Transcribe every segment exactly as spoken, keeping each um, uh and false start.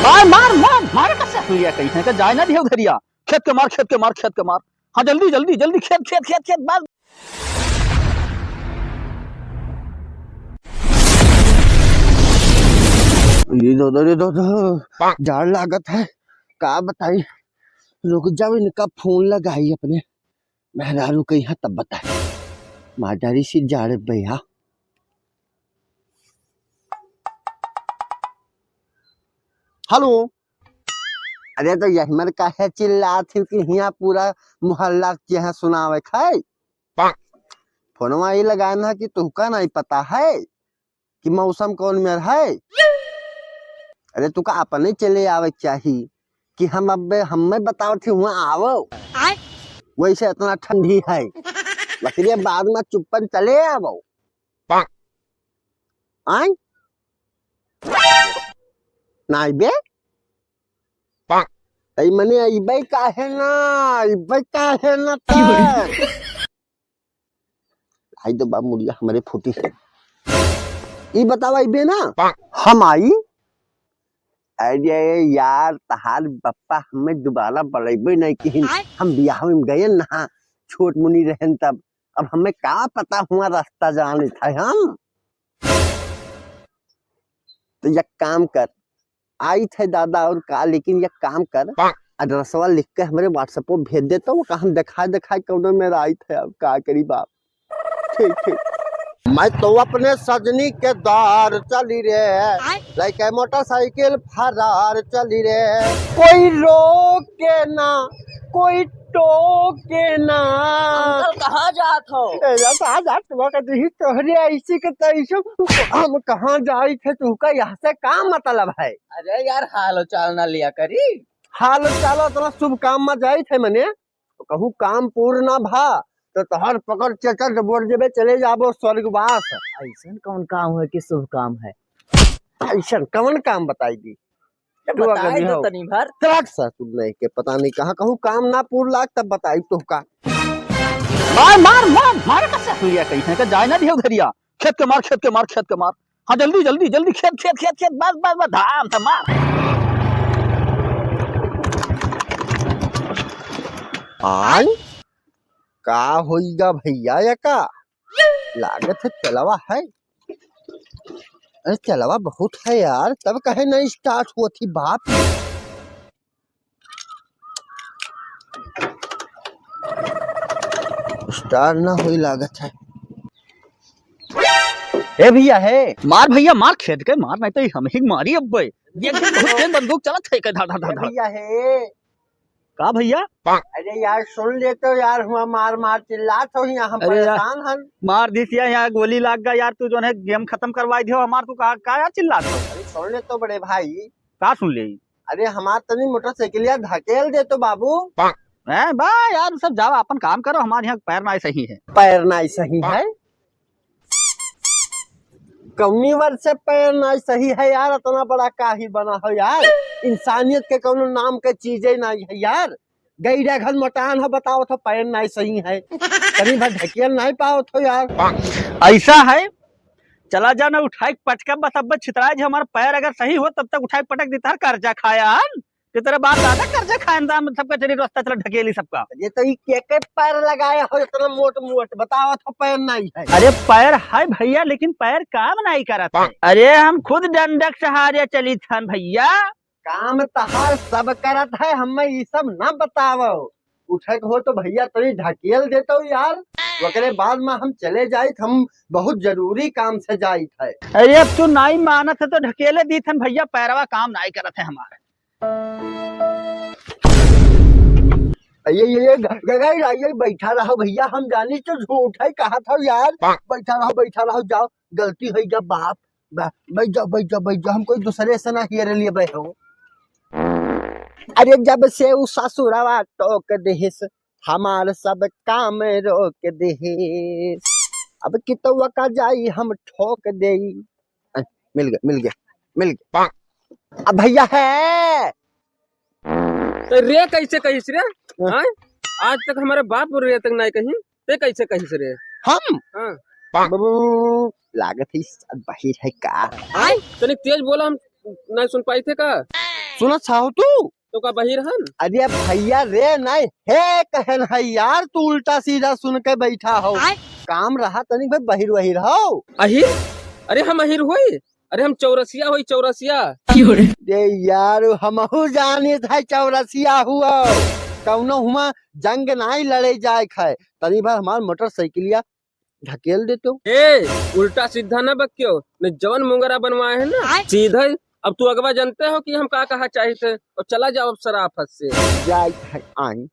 मार, मार, मार, मार, कसे हुई है कहीं है, जाए ना दियो धरिया। खेत के मार, खेत के मार, खेत के मार। हाँ, जल्दी, जल्दी, जल्दी, खेत, खेत, खेत, खेत, बस। ये दो, दो, दो, दो, दो। जाड़ लागत है, का बताई? रुक जाओ, इनका फोन लगाई अपने मेहरारू के यहाँ, तब बताई। मादारी सी जाड़ भैया। हेलो। अरे तो यही मर काहे चिल्लात हो कि हियाँ पूरा मोहल्ला के यहाँ सुनावे खाए? फोनवा ई लगाए ना कि तुहका नहीं पता है कि मौसम कौन मेर है? अरे तुका अपने चले आवे के चाही कि हम अब हमें बतावत ही हुआ आवो। आय? वैसे इतना ठंडी है, बकरिया बाद में चुप्पन चले आवो। आय? ना अइबे? तई मने अइबे काहे ना? अइबे काहे ना त? आई तो बाप मुड़िया हमरे फूटी। ई बतावा अइबे ना? हम आई? अरे यार, तहार बप्पा हमें दोबारा बुलाइबे नहीं किहिन। हम बियाह में गए ना, छोट मुनी रहन तब। अब हमें का पता हुआ रास्ता जाने था हम। तो एक काम कर, आई थे दादा और का, लेकिन एक काम कर, एड्रेसवा लिख के हमरे WhatsApp पे भेज दे तो वो हम दिखा दिखा कौनो मेरा आई थे, अब का करी बाप। ठीक, ठीक। मैं तो अपने सजनी के द्वार चली रे, आय? लेके मोटरसाइकिल फरार चली रे। कोई रोके ना, कोई टोके ना। अंकल, कहाँ जात हो? ए, या कहाँ जात हो? कह दी तोहरे ऐसी के तैसे हम कहाँ जाई थे, तुहका यहाँ से का मतलब है? अरे यार, हाल चाल ना लिया करी। हाल चाल इतना शुभ काम में जाई थे मने, तो कहूँ काम पूर्ण ना भा, तो तोहर पकड़ चेचर बोल देबे, चले जाबो स्वर्गवास। ऐसन कौन काम है कि शुभ काम है? ऐसन कौन काम बताई दी? ये तू अगर बताई दे हो। तनी भर। तलाक सासुर नहीं के पता नहीं कहाँ कहूँ काम ना पूर लाग तब बताई तो का। मार, मार, मार, मार कसे हुई है कहीं है, जाए ना दियो धरिया। खेत के मार, खेत के मार, खेत के मार। हाँ, जल्दी, जल्दी, जल्दी, खेत, खेत, खेत, खेत, बस, बस, बस, धाम से मार। आय? का होइगा भैया, या का? लागत है चलवा है। अरे चलवा बहुत है यार, तब कहे नहीं start हुआ थी बाप। Start ना होई लागत है। ए भैया है, मार भैया मार, खेद के मार, नहीं तो हम ही मारी अब। ये बहुत तेज बंदूक चलत है, के धड़ धड़ धड़ धड़। भैया है। का भैया? अरे यार, सुन ले तो यार, हुआ मार मार चिल्लात हो, यहाँ हम अरे यार, परेशान हन। मार दिस या, यहाँ गोली लाग गा यार, तू जोन है game खतम करवाई दियो हमार, तू का, का यार चिल्लात हो? अरे सुन ले तो बड़े भाई। का सुन ले? अरे हमार तनी मोटरसाइकिलिया ढकेल दे तो बाबू। हैं बा यार, सब जाओ अपन काम करो, हमारे यहाँ पैर ना सही है। पैर ना सही है? कौनी वर्ष से पैर ना सही है यार, इतना बड़ा काहे बना हो यार? इंसानियत के कौनो नाम के चीजे नहीं है यार। गैरा घर मटान हो, बताओ तो पैर ना सही है, तनी भर ढकेल नहीं पाओ तो यार। ऐसा है, चला जा ना, उठाई के पटका बस, अब छितराए जे हमारा पैर अगर सही हो तब तक उठाई पटक देता है, कर्जा खाया हन। कि तेरे बाप दादा कर्जा खाए, हम सबका चली रास्ता चला ढकेली सबका। ये तो ई के के पैर लगाया हो इतना मोट मोट, बताओ तो पैर नहीं है। अरे पैर है भैया, लेकिन पैर काम नहीं करत है। अरे हम खुद डंडक सहारे चली थन भैया। काम तहार सब करत है, हमें ई सब ना बतावो। उठे के हो तो भैया तनी ढकेल देतो यार, ओकरे बाद में हम चले जाइत, हम बहुत जरूरी काम से जाइत है। अरे अब तू नाई मानत है तो ढकेले दीत हन भैया, पैरवा काम नाई करत है हमारे। ये, ये, ये, ग-, ग-, ग-, ये बैठा रहो भैया, हम जानी तो झूठ है, कहा था यार, बैठा रहो, बैठा रहो, जाओ, गलती हो गया बाप, ब-, बैठ जाओ, बैठ जाओ, बैठ जाओ, हम कोई दूसरे से ना हेर लिए बे हो। अरे जब से उ ससुरवा टोक देहिस, हमार सब काम रोक देहिस, अब कितवा का जाई हम ठोक देई। अ, मिल गया, मिल गया, मिल गया। अब भैया है। तो रे कैसे कहिस रे? हाँ। हाँ? आज तक हमारे बाप रे तक नहीं कही, ते कैसे कहिस रे? हम? हाँ। बाबू, लागत है शायद बाहिर है का? आय? तनिक तेज बोला, हम नहीं सुन पाई थे का? सुनत हौ तू? तो का बहिर हन? अरे भइया रे, नाहीं हे कहन है यार, तू उल्टा सीधा सुन के बैठा हौ। आय। काम रहा तनी भाई, बहिर वहिर हौ। अहिर? अरे हम अहिर होई? अरे हम चौरसिया होई, चौरसिया। अरे यार, हमहू जानित है चौरसिया हुआ, कौनो हुआ जंग नाहीं लड़े जाए है। तनी भर हमार मोटरसाइकिलिया ढकेल देतो। ए, उल्टा सीधा ना बकियो, न जवन मुंगरा बनवाए है ना, आय। सीधे। अब तू अगवा जानते हो कि हम का कहा चाहित है, और चला जाओ अब सराफत से। जाइत है, आई।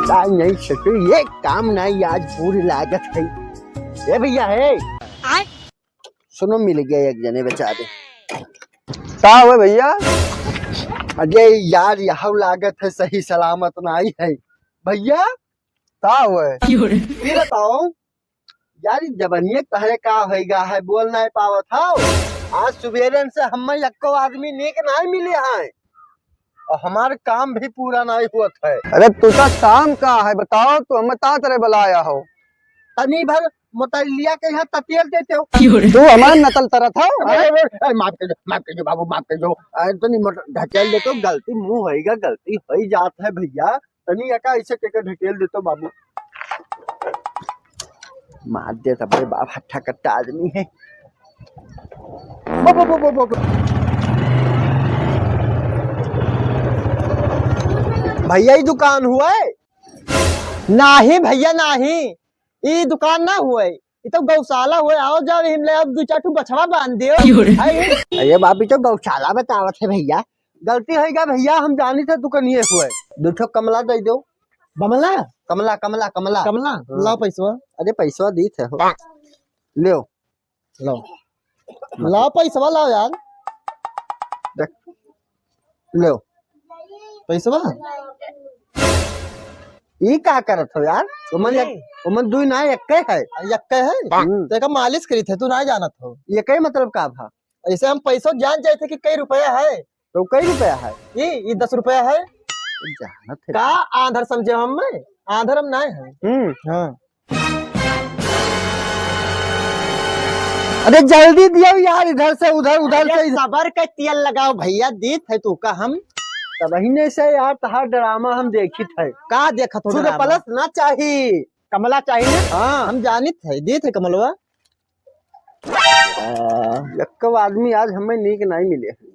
का नहीं ससुर, ये काम नहीं आज बुर लागत है। ए भइया है। आय। सुनो, मिल गया एक जने बेचारे। का हुए भइया? अरे यार, यहौ लागत है सही सलामत नाहीं है। भइया, का हुए? ये बताओ यार, ई जबनिया तहरे का होइगा है, बोल नाहीं पावत हौ। आज सुबेरन से हम्मे एक्को आदमी नीक नाहीं मिले हैं। और हमार काम भी पूरा नाहीं होत है। अरे तू का काम का है बताओ, तू हमें ता तरे बुलाया हो? तनी भर मोटलिया के यहाँ ततेल देते हो। तू हमार नतल तरत हो, अरे, हैं? अरे, अरे, माफ कर दो, माफ कर दो बाबू, माफ कर दो। अरे तनी मोट-, ढकेल देते हो, गलती मुँह होइगा, गलती होई जात है भइया। तनी एका ऐसे के, के ढकेल देते हो बाबू। मार दे तब रे बाप, हट्टा कट्टा आदमी है। बो, बो, बो, बो, बो, बो। भइया, ई दुकान हुआ है? नाहीं भइया, नाहीं, ई दुकान ना हुए, ई तो गौशाला हुए। आओ जाओ, हिम ले अब दू चार ठो बछवा बांध दियो। क्यों रे? है? अरे बाप, ई तो गौशाला बतावत है भइया। गलती होइगा भइया, हम जानी थे दुकानिये हुए। दू ठो कमला दे दो। बमला? कमला, कमला, कमला। कमला? हाँ। लाओ पैसवा। अरे पैसवा दीत है हो। लेओ। लाओ। लाओ पैसवा लाओ यार। देख। लेओ। पैसवा? ई का करत हो यार? ओमन एक, नहीं। ओमन दुई ना, एक्के है। एक्के है? हम्म। तो एका मालिश करी थे, तू ना जानत हो। एक्के मतलब का भा? ऐसे हम पैसो जान जाए थे कि कई रुपया है। तो कई रुपया है? ई, ई दस रुपया है। जानत है। का आंधर समझे हम में? आंधर हम नाहीं है। हम्म। हाँ। अरे जल्दी दियो यार, इधर से उधर, उधर अरे से इधर। सबर के तेल लगाओ भइया, दीत है तू का हम। तबहिने से यार तहार ड्रामा हम देखित है। का देखत हो सूर्य ड्रामा? प्लस ना चाही। कमला चाही ना? हाँ। हम जानित है, दीत है कमलवा। आ, एक्को आदमी आज हमें नीक नाहीं मिले।